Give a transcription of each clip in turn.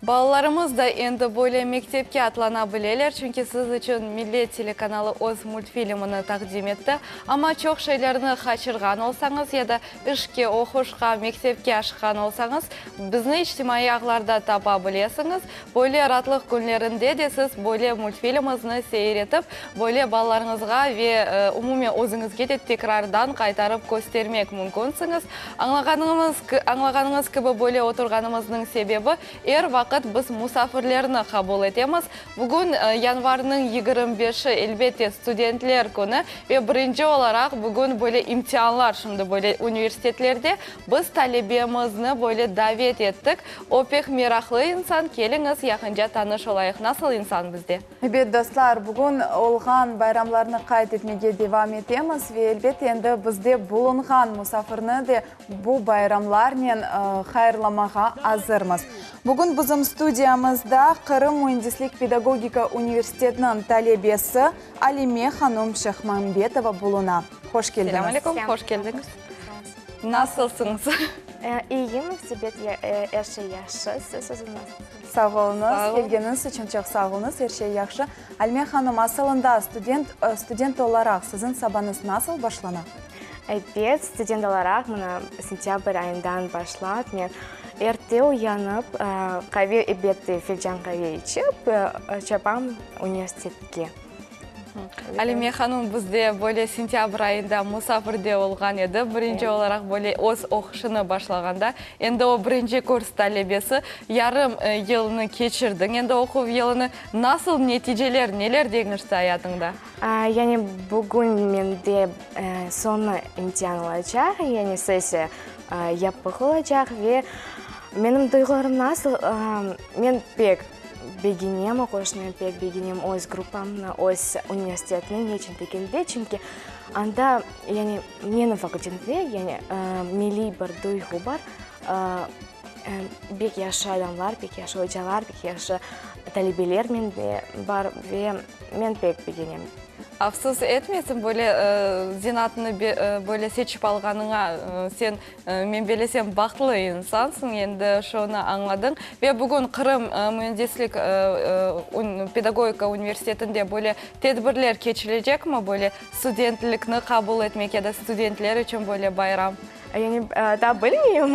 Balalarımız da endi böyle mektepke atlana bileler, çünki siz içün Millet telekanalı öz multfilmini taqdim etti. Amma çoq şeylerni qaçırğan olsañız ya da işke, oquşqa, mektepke aşıqqan olsañız, bizni içtimaiy ağlarda tapa bilesiñiz. Böyle ratlıq künlerinde de siz böyle multfilmimizni seyir etip, böyle balalarıñızğa ve umumen özüñizge de tekrardan qaytarıp köstermek mümkünsiñiz. Añlağanıñız, añlağanıñız kibi, böyle oturğanımıznıñ sebebi, er vaqıt biz musafirlerni qabul etemiz. Bugün yanvarnıñ 25-i, elbette, studentler künü ve birinci olaraq bugün böyle imtianlar şimdi böyle universitetlerde. Biz talebemizni böyle davet ettik. O pek meraqlı insan, keliñiz, yaqınca tanış olayıq. Nasıl insan bizde? Ebet, dostlar, bugün olğan bayramlarnı qayd etmege devam etemiz ve, elbet, endi bizde bulunğan musafirni de bu bayramlarnen hayırlamağa azırmız. Bugün bizim studiyamızda Qırım müendislik-pedagogika universitetiniñ talebesi Alime hanum Şehmambetova buluna. Hoş keldiñiz. Selâm aleyküm, hoş keldiñiz. Nasılsıñız? İyiyim, ebet, er şey yahşı. Siz özüñiz nasılsıñız? Sağ oluñız, kelgeniñiz içün çoq sağ oluñız, er şey yahşı. Alime hanım, asılında student, student olaraq siziñ sabañız nasıl başlana? Ebet, student olaraq mına sentâbr ayından başlap men erte uyanıp, qave, ebet, filcan qave içip, çapam universitetke. Alime hanım bizde böyle sentâbr ayında musafirde olğan edi. Birinci olaraq böyle öz oquşını başlağanda. Endi o birinci kurs talebesi. Yarım yılnı keçirdiñ endi oquv yılını. Nasıl neticeler, neler deñişti ayatıñda? Yani bugün mende soñu imtian olacaq, yani sessiya yapıq olacaq ve menim duyğularım nasıl, men pek Begenem oquşnı, pek begenem öz gruppamnı, öz universitetni. Ne içün degende, çünki anda, yani menim fakültetimde, yani milliy bir duyğu bar. Pek yahşı adamlar, pek yahşı ocalar, pek yahşı talebeler mende bar ve men pek begenem. Afsus etmeysiñ böyle zenaatnı böyle seçip alğanıña? Sen Men bilesem, bahtlı insansıñ, endi şunı añladıñ. Ve bugün Qırım müendislik pedagogika universitetinde böyle tedbirler keçirecekmi, böyle studentlikni qabul etmek ya da studentler içün böyle bayram? Yani daa bilmeyim,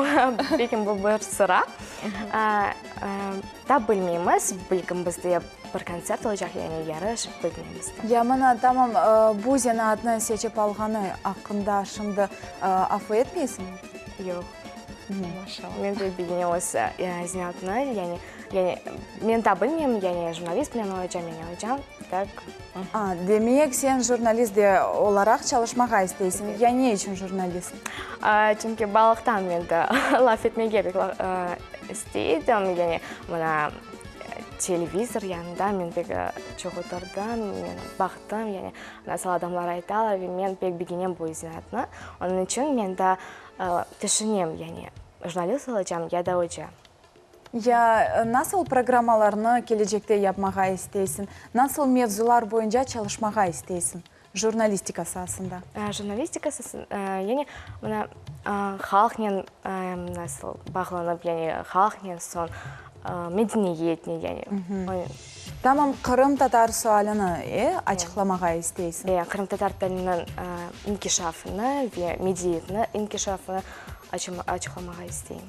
belkim bu bir sıra. Daa bilmeymiz, belkim bizde bir kontsert olacaq, yani yarış, bilmeymiz. Ya mına, tamam, bu zenaatnı seçip alğanı aqqında şimdi afu etmeysiñmi? Yoq. Maşallah. Men pek begenem öz zenaatını, yani, yani men daa bilmeyim, yani jurnalist men olacam, men olacam, tak. A, demek, sen jurnalist de olaraq çalışmağa isteysiñ. Ya ne içün jurnalist? Çünki balalıqtan men de laf etmege pek istey edim, yani mına televizor yanında men pek çoq oturdım, men baqtım, yani nasıl adamlar aytalar ve men pek begenem bu zenaatnı. Onıñ içün men daa tüşünem, yani jurnalist olacam ya da oca. Ya nasıl programmalarnı kelecekte yapmağa isteysiñ? Nasıl mevzular boyunca çalışmağa isteysiñ jurnalistika saasında? Jurnalistika saasında, yani mına halqnen nasıl bağlanıp, yani halqnen soñ medeniyetnen, yani. Tamam qırımtatar sualini, e, açıqlamağa isteysiñ? E, qırımtatar tiliniñ inkişafını ve medeniyetiniñ inkişafını açıqlamağa isteyim.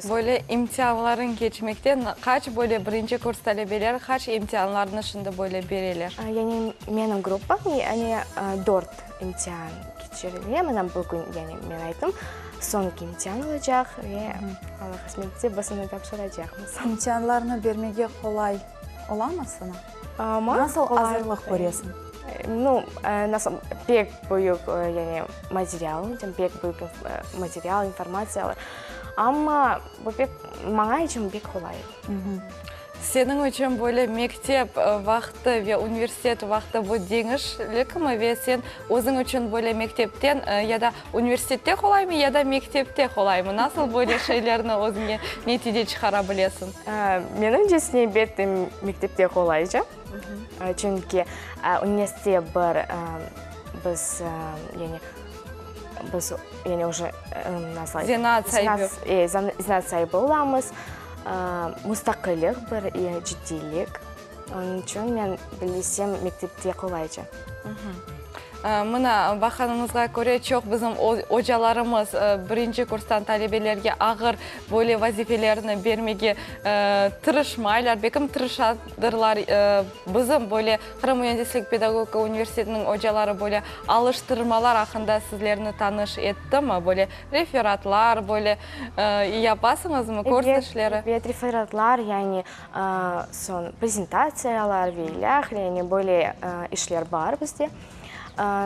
Böyle imtianlarıñ keçmekte, qaç böyle birinci kurs talebeleri qaç imtianlarnı şimdi böyle bereler? Yani menim gruppam, yani dört imtian keçirile. Mına bugün, yani men ayttım, soñki imtian olacaq ve Alla qısmet etse, biz onı tapşıracaqmız. İmtianlarnı bermege qolay olamı saña? Nasıl azırlıq köresiñ? Nu, nasıl, pek büyük, yani, material, pek büyük material, informatsiyalar. Amma bu pek, maña içün pek qolay. Seniñ içün böyle mektep vaqtı ve universitet vaqtı bu deñişlikmi ve sen özüñ içün böyle mektepten ya da universitette qolaymı, ya da mektepte qolaymı? Nasıl böyle şeylerni özüñe netice çıqara bilesiñ? Menimcesine, elbette, mektepte qolayca. Çünki universitet bir biz, yani, biz, yani, uje, nasıl aytsam, Zenaat saibi. Zenaat saibi olamız. Mustaqillik bir, ciddiylik. Onıñ içün men bilesem, mektepte qolayca. Mına, baqanımızğa köre, çoq bizim ocalarımız birinci kurstan talebelerge ağır böyle vazifelerni bermege tırışmaylar, belkim tırışadırlar. Bizim böyle Qırım müendislik pedagogika universitetiniñ ocaları böyle alıştırmalar aqqında sizlerni tanış ettimi? Böyle referatlar, böyle yapasıñızmı, kurs işleri? Ebet, ebet, referatlar, yani Soñ prezentatsiyalar ve ilâhre, yani böyle işler bar bizde.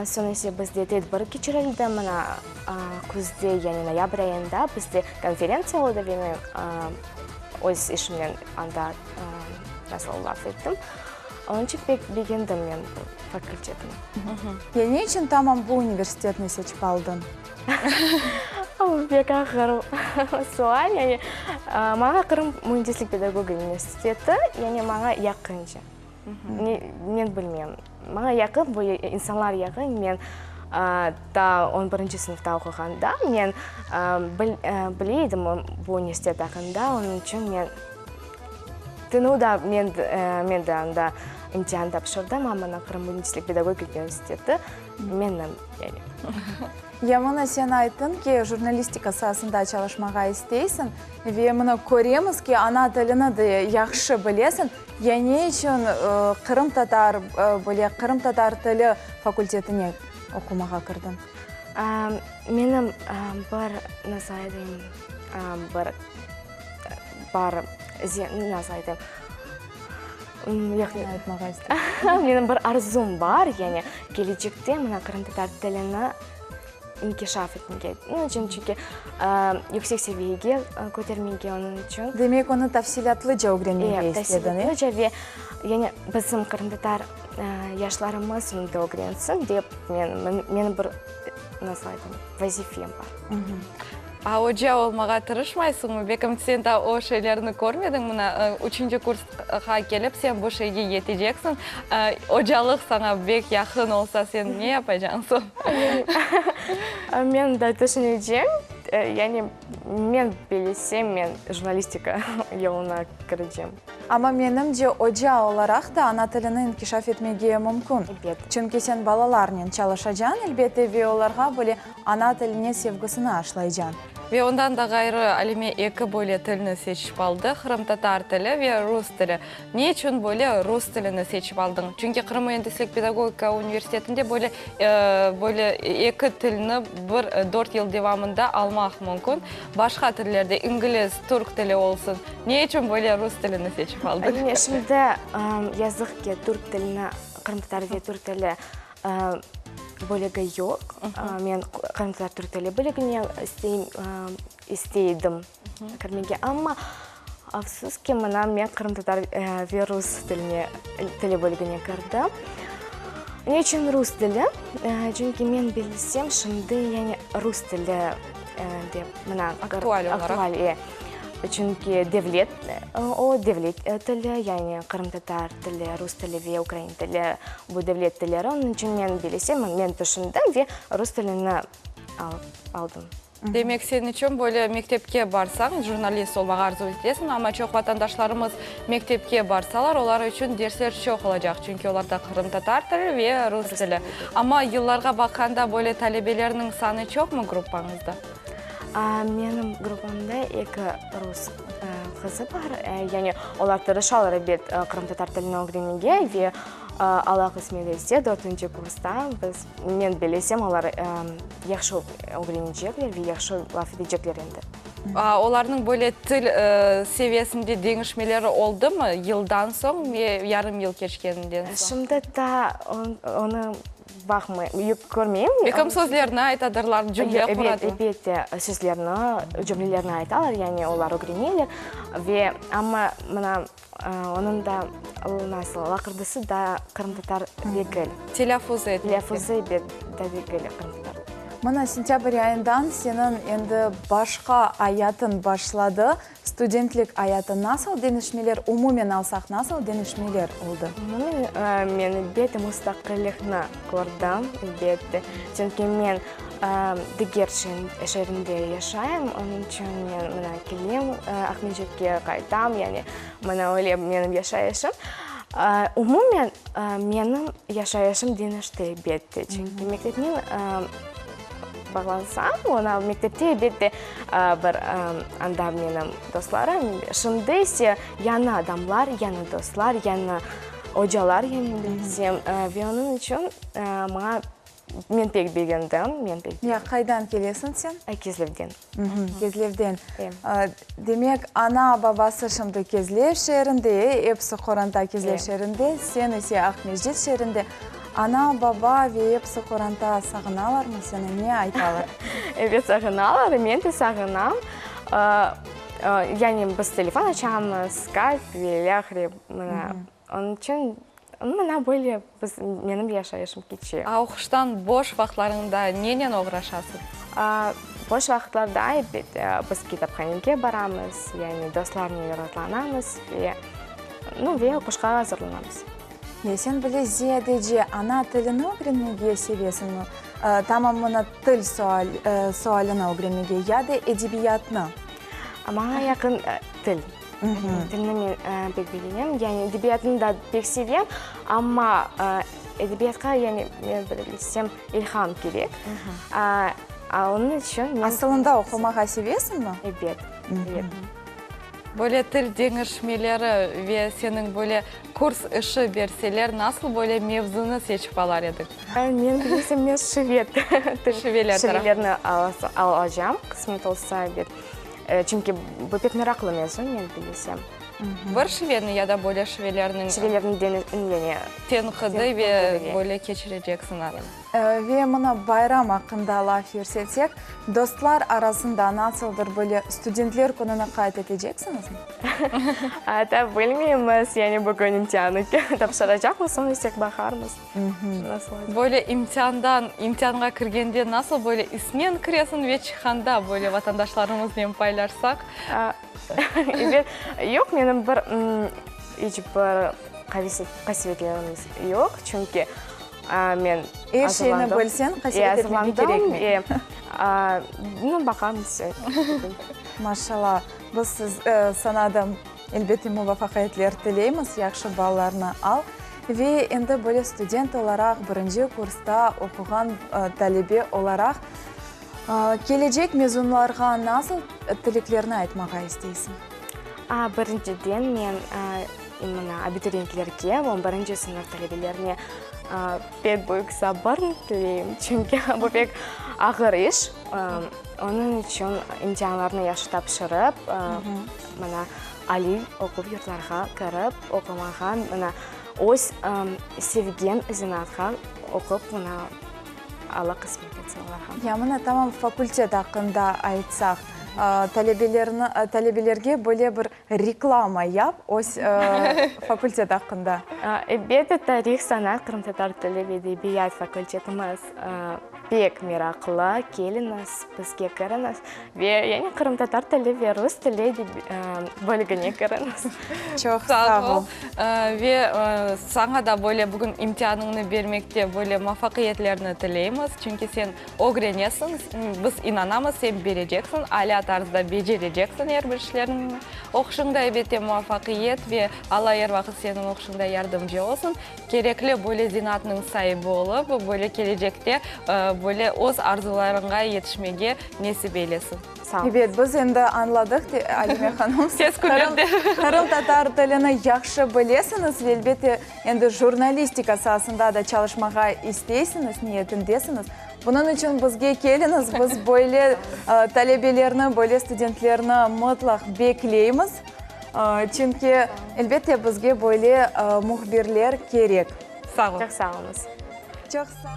Soñ ise bizde tedbir keçirildi, mına, küzde, yani noyabr ayında bizde konferentsiya oldı ve men öz işimnen anda nasıl laf ettim. Onıñ içün pek begendim men bu fakultetni. Ya ne içün tamam bu universitetni seçip aldıñ? Bu pek ağır sual. Yani, maña Qırım müendislik pedagogika universiteti, yani maña yaqınca. Men bilmem, maña yaqın, bu insanlar yaqın. Men taa on birinci sınıfta oquğanda men bile edim bu universitet aqqında, onıñ içün men TNUda men de anda imtian tapşırdım, amma Qırım müendislik pedagogika universiteti menim, yani. Ya mına sen ayttıñ ki, jurnalistika saasında çalışmağa isteysiñ ve mına köremiz ki, ana tilini de yahşı bilesiñ. Ya ne içün qırımtatar, böyle qırımtatar tili fakultetine oqumağa kirdiñ? Menim bir, nasıl aytayım, bir bar, nasıl aytayım, Yoq, ne aytmağa isteysiñ? Menim bir arzum bar, yani kelecekte mına qırımtatar tilini inkişaf etmege, ne içün? Çünki yüksek seviyege kötermege, onıñ içün. Demek, onı tafsilâtlıca ögrenmege istediñ, e? Tafsilâtlıca ve yani bizim qırımtatar yaşlarımız onı da ögrensin dep, men, menim bir, nasıl aytayım, vazifem bar. A oca olmağa tırışmaysıñmı? Belkim sen daa o şeylerni körmediñ, mına, üçünci kursqa kelip sen bu şeyge yeteceksiñ. Ocalıq saña bek yaqın olsa, sen ne yapacaqsıñ? Men daa tüşünecem. Yani men bilsem, men jurnalistika yoluna kirecem. Amma menimce, oca olaraq da ana tilini inkişaf etmege mümkün. Elbet. Çünki sen balalarnen çalışacañ, elbette, ve olarğa böyle Ana tiline sevgisini aşlaycañ. Ve ondan da ğayrı Alime eki böyle tilni seçip aldı, qırımtatar tili ve rus tili. Ne içün böyle rus tilini seçip aldıñ? Çünki Qırım müendislik pedagogika universitetinde böyle böyle eki tilni bir dört yıl devamında almaq mümkün. Başqa tillerde, ingliz, türk tili olsun. Ne içün böyle rus tilini seçip aldıñ? Alime, şimdi yazıq ki, türk tilini, qırımtatar ve türk tili Bölügi yoq. Men qırımtatar türk tili bölügine isteyim, istey edim kirmege. Amma, afsus ki, mına men qırımtatar ve rus tiline, tili bölügine kirdim. Ne içün rus tili? Çünki men bilsem, şimdi yani rus tili dep, mına, Aktual olaraq. Aktual, e. Çünki devlet, o devlet tili, yani qırımtatar tili, rus tili ve ukrain tili bu devlet tilleri. Onıñ içün men bilesem, men tüşündim ve rus tilini aldım. Demek, seniñ içün böyle mektepke barsañ, jurnalist olmağa arzu etesiñ, amma çoq vatandaşlarımız mektepke barsalar, olar içün dersler çoq olacaq, çünki olarda qırımtatar tili ve rus tili. Amma yıllarğa baqqanda böyle talebelerniñ sanı çoqmı gruppañızda? Menim gruppamda eki rus qızı bar. Yani olar tırışalar, ebet, qırımtatar tilini ögrenmege ve Alla qısmet etse, dörtünci kursta biz, men bilesem, olar yahşı ögrenecekler ve yahşı laf etecekler endi. Olarnıñ böyle til seviyesinde deñişmeleri oldumı yıldan soñ ve yarım yıl keçkeninden soñ? Şimdi daa onı Baqmay, yoq, körmeyim. Belkim sözlerni aytadırlar, cümle quradılar. Ebet, elbette, sözlerni, cümlelerni aytalar, yani olar ögreneler. Ve amma mına onıñ da nasıl, laqırdısı da qırımtatar degil. Telâffuzı etmekte. Telâffuzı, ebet, da degil qırımtatar. Mına sentâbr ayından seniñ endi başqa ayatıñ başladı. Studentlik ayatı nasıl deñişmeler, umumen alsaq, nasıl deñişmeler oldı? Umumen, men elbette mustaqillikni kördim, elbette. Çünki men. Diger şeerinde yaşayım, onıñ içün men mına kelem, Aqmescitke qaytam, yani mına öyle menim yaşayışım. Umumen menim yaşayışım deñişti, elbette, çünki mektepnen bağlansam, ona mektepte, elbette, bir anda menim dostlarım, şimdi ise yañı adamlar, yañı dostlar, yañı ocalar, yani bilsem, ve onıñ içün maña Men pek begendim, men pek. Ya qaydan kelesiñ sen? Kezlevden. Kezlevden. Demek, ana-babası şimdi Kezlev şeerinde, episi qoranta Kezlev şeerinde, sen ise Aqmescit şeerinde. Ana-baba ve episi qoranta sağınalarmı seni, ne aytalar? Ebet, sağınalar, men de sağınam. Yani biz telefon açamız, Skype ve ilâhre, mına, onıñ içün Mına böyle biz, menim yaşayışım keçe. A oquştan boş vaqıtlarıñda nenen oğraşasıñ? Boş vaqıtlarda, elbet, biz kitaphanege baramız, yani dostlarnen raatlanamız ve, nu, ve oquşqa azırlanamız. Ya sen bile ziyadece ana tilini ögrenmege sevesiñmi? Tamam mına til sualini ögrenmege ya da edebiyatnı? Maña yaqın til. Tilni men pek begenem, yani edebiyatnı da pek sevem, amma edebiyatqa, yani men bilsem, ilham kerek. Onıñ içün men. Asılında oqumağa sevesiñmi? Ebet, ebet. Böyle til deñişmeleri ve seniñ böyle kurs işi berseler, nasıl böyle mevzunı seçip alar ediñ? Men bilsem, men şive, Şiveler tarafı. şivelerni alacam, qısmet olsa, ebet. Çünki bu pek meraqlı mevzu, men bilsem. Bir şiveni ya da böyle şivelerniñ. Şivelerniñ yani. Tenqidi ve böyle keçireceksiñ artıq. Ve mına bayram aqqında laf yürsetsek, dostlar arasında nasıldır böyle studentler kününi qayd eteceksiñizmi? Ata bilmeymiz, yani bugün imtianı tapşıracaqmız, soñ istek baqarmız. Böyle imtiandan, imtianğa kirgende nasıl böyle isnen kiresiñ ve çıqqanda böyle vatandaşlarımıznen paylaşsaq? Ebet, yoq, menim bir iç bir qasevetlerim yoq, çünki men Er şeyni bilseñ, qasevet etmege kerekmey. Nu, baqarmız. Maşallah, biz siz, saña da Elbette, muvafaqiyetler tileymiz, yahşı ballarnı al. Ve endi böyle student olaraq, birinci kursta oquğan talebe olaraq, kelecek mezunlarğa nasıl tileklerni aytmağa isteysiñ? Birinciden, men mına abituriyentlerge, on birinci sınıf talebelerine pek büyük sabır tileyim, çünki bu pek ağır iş. Onıñ içün imtianlarnı yahşı tapşırıp, mına, aliy oquv yurtlarğa kirip oqumağa, mına, öz sevgen zenaatqa oqup, mına, Alla qısmet etsin olarğa. Ya mına tamam fakultet aqqında aytsaq, talebelerni, talebelerge böyle bir reklama yap öz fakultet aqqında. Elbette, tarih, sanat, qırımtatar tili ve edebiyat fakultetimiz pek meraqlı, keliñiz, bizge kiriñiz ve yani qırımtatar tili ve rus tili bölügine kiriñiz. Çoq sağ ol. Ve saña da böyle bugün imtianıñnı bermekte böyle muvafaqiyetlerni tileymiz, çünki sen ögrenesiñ, biz inanamız, sen bereceksiñ, alâ tarzda becereceksiñ er bir işleriñni. Oquşıñda elbette muvafaqiyet ve Alla er vaqıt seniñ oquşıñda yardımcı olsun. Kerekli böyle zenaatnıñ saibi olıp, böyle kelecekte böyle öz arzularıñğa yetişmege nesip eylesin. Sağ ol. Ebet, biz endi añladıq, Alime hanım, siz Tez künlerde. qırımtatar tilini yahşı bilesiñiz ve elbette endi jurnalistika saasında da çalışmağa isteysiñiz, niyetindesiñiz. Bunıñ içün bizge keliñiz, biz böyle talebelerni, böyle studentlerni mıtlaq bekleymiz. Çünki, elbette, bizge böyle mühbirler kerek. Sağ ol. Çoq sağ oluñız. Çoq sağ.